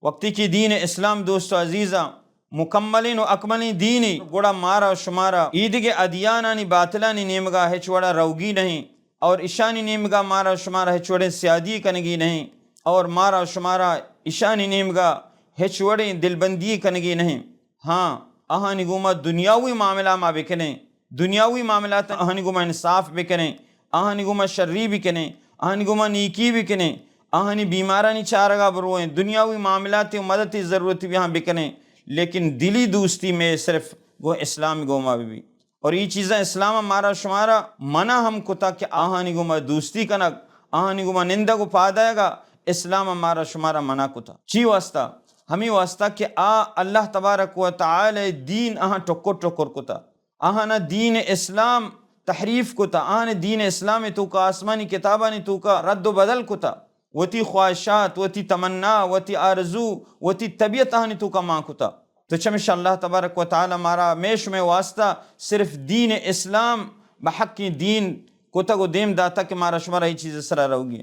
وقتی کہ دین اسلام، دوست و عزیزاں، مکملیں و اکملیں دینے، گڑا مارا و شمارا ایدگہ ادیانانی باطلانی نیمگا ہچ وڑا روگی نہیں اور اشانی نیمگا مارا و شمارا ہچ وڑیں سیادی کنگی نہیں اور مارا و شمارا اشانی نیمگا ہچ وڑیں دلبندی کنگی نہیں۔ ہاں، آہانی گوما دنیاوی معاملہ ما بکنیں، دنیاوی معاملات آہانی گوما انصاف بکنیں، آہانی گوما شری بکنیں، آہانی گوما نیکی بکنیں، آہانی بیمارانی چارگا برویں، دنیاوی معاملات و مدد ضرورت بھی ہم بکنیں، لیکن دلی دوستی میں صرف گو اسلام گوما بھی۔ اور یہ چیزاں اسلام مارا شمارا منع ہم کتا کہ آہانی گوما دوستی کنگ، آہانی گوما نندگ و پادایگا اسلام مارا شمارا منع کتا۔ چی واسطہ؟ ہمیں واسطہ کہ آ اللہ تبارک و تعالی دین آہاں ٹکر ٹکر کتا۔ آہانا دین اسلام تحریف کتا، آہان دین اسلام توکا آسمانی کتابانی توکا رد و بدل کتا، وتی خواہشات، وتی تمنا، وتی آرزو، وتی طبیعت آہانی توکا مان کتا۔ تو چمش اللہ تبارک و تعالی مارا میش میں واسطہ صرف دین اسلام بحقی دین کتگ و دیم داتا کہ مارا شمارا یہ چیز سرا روگی۔